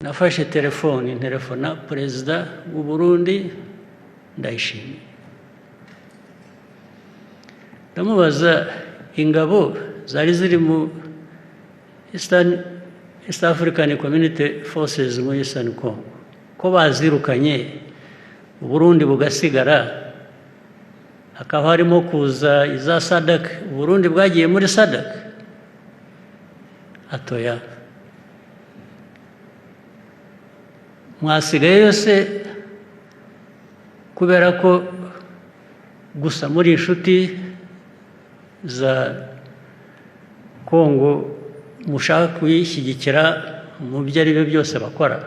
Nafashe telefoni, ntelefona Perezida w'u Burundi Ndayishimiye, ndamubaza ingabo zari ziri mu East African Community Forces muri Eastern Congo, ko bazirukanye, Uburundi bugasigara, hakaba harimo kuza iza SADC, Uburundi bwagiye muri SADC? Ati: "Oya." Mwasigayeyo se kubera ko gusa muri inshuti za Kongo, mushaka kuyishyigikira mu byo ari byo byose bakora?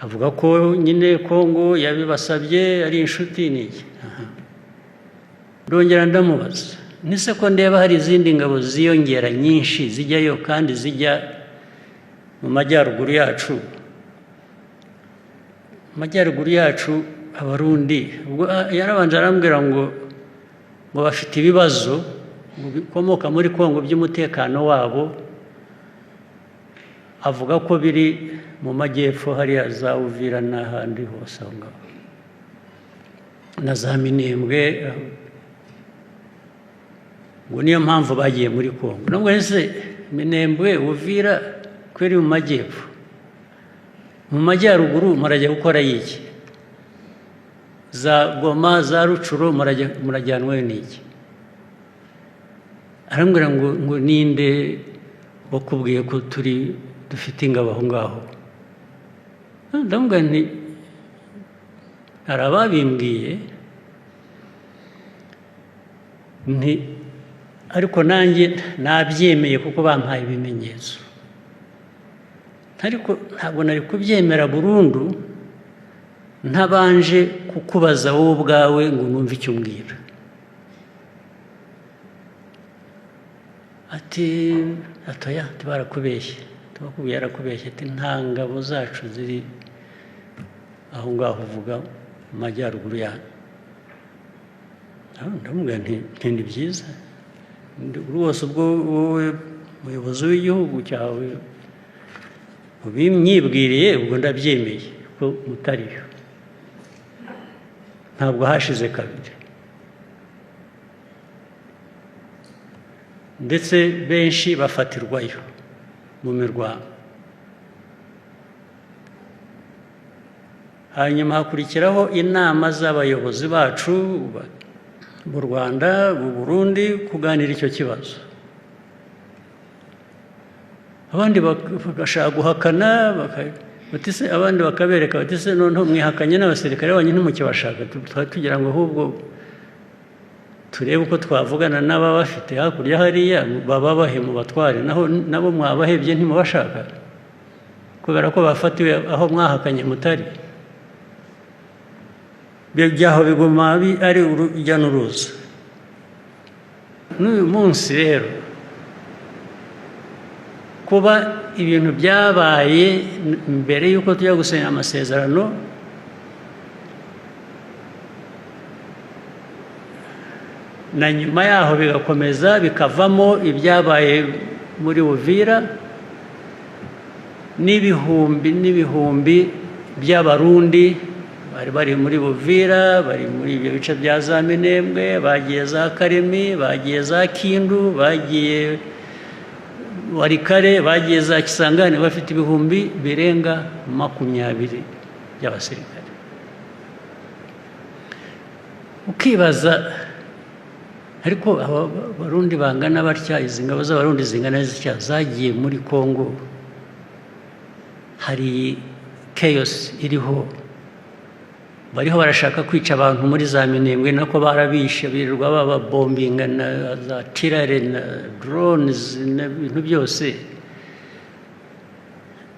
Avuga ko nyine Kongo yabibasabye, ari inshuti n'iki. Ndongera ndamubaza nise ko ndeba hari izindi ngabo ziyongera nyinshi zijyayo, kandi zijya mu majyaruguru yacu, mu majyaruguru yacu, Abarundi. Ubwo yarabanje arambwira ngo bafite ibibazo ngo bikomoka muri Kongo by'umutekano wabo, avuga ko biri mu majyepfo hariya za Uvira n'ahandi hose aho ngaho na za Minembwe, ngo niyo mpamvu bagiye muri Kongo. Nubwo ese Minembwe, Uvira ko iri mu majyepfo, mu majyaruguru murajya gukora iki? Za Goma, za Rutshuru, murajyanwayo n'iki? Arambwira ngo ninde wakubwiye ko turi dufite ingabo aho ngaho? Ndamubwira nti hari ababimbwiye, nti ariko nanjye nabyemeye kuko bampaye ibimenyetso, ariko ntabwo nari kubyemera burundu ntabanje kukubaza wowe ubwawe ngo numve icyo umbwira. Ati: "Oya," ati: "Barakubeshye." Tubakubwiye yarakubeshye. Ati: "Nta ngabo zacu ziri aho ngaho uvuga mu majyaruguru yanyu." Ndamubwira nti ni byiza rwose, ubwo wowe muyobozi w'igihugu cyawe ubinyibwiriye, ubwo ndabyemeye ko mutariyo. Ntabwo hashize kabiri, ndetse benshi bafatirwayo mu mirwano. Hanyuma hakurikiraho inama z'abayobozi bacu mu Rwanda, mu Burundi, kuganira icyo kibazo. Abandi bagashaka guhakana, bati se, abandi bakabereka bati: "Se noneho mwihakanye n'abasirikare banyu, ntimukibashaka? Twari tugira ngo ahubwo turebe uko twavugana n'ababafite hakurya hariya, bababahe mu batware, naho nabo mwabahebye, ntimubashaka kubera ko bafatiwe aho mwahakanye mutari." Byaho biguma ari urujya n'uruza. N'uyu munsi rero, kuba ibintu byabaye mbere y'uko tujya gusinya amasezerano, na nyuma yaho bigakomeza bikavamo ibyabaye muri Uvira, n'ibihumbi n'ibihumbi by'Abarundi bari bari muri Buvira, bari muri ibyo bice bya za Minembwe, bagiye za Karemi, bagiye za Kindu, bagiye Walikale, bagiye za Kisangani, bafite ibihumbi birenga 20 by'abasirikare. Ukibaza: ariko aba Barundi bangana batya, izi ngabo z'Abarundi zingana zitya zagiye muri Kongo, hari chaos iriho, bariho barashaka kwica abantu muri za Minembwe, nako barabishe, birirwa bababombinga na za artillery na drones n'ibintu byose.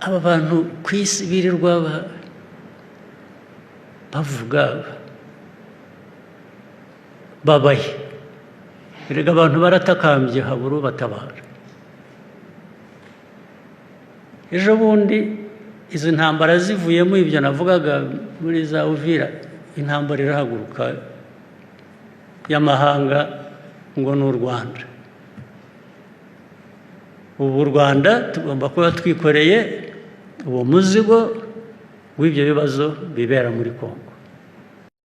Aba bantu ku isi birirwa bavuga babahe? Erega abantu baratakambye, habura ubatabara. Ejo bundi izi ntambara zivuyemo, ibyo navugaga muri za Uvira, intambara irahaguruka y'amahanga ngo ni u Rwanda. Ubu u Rwanda tugomba kuba twikoreye uwo muzigo w'ibyo bibazo bibera muri Congo.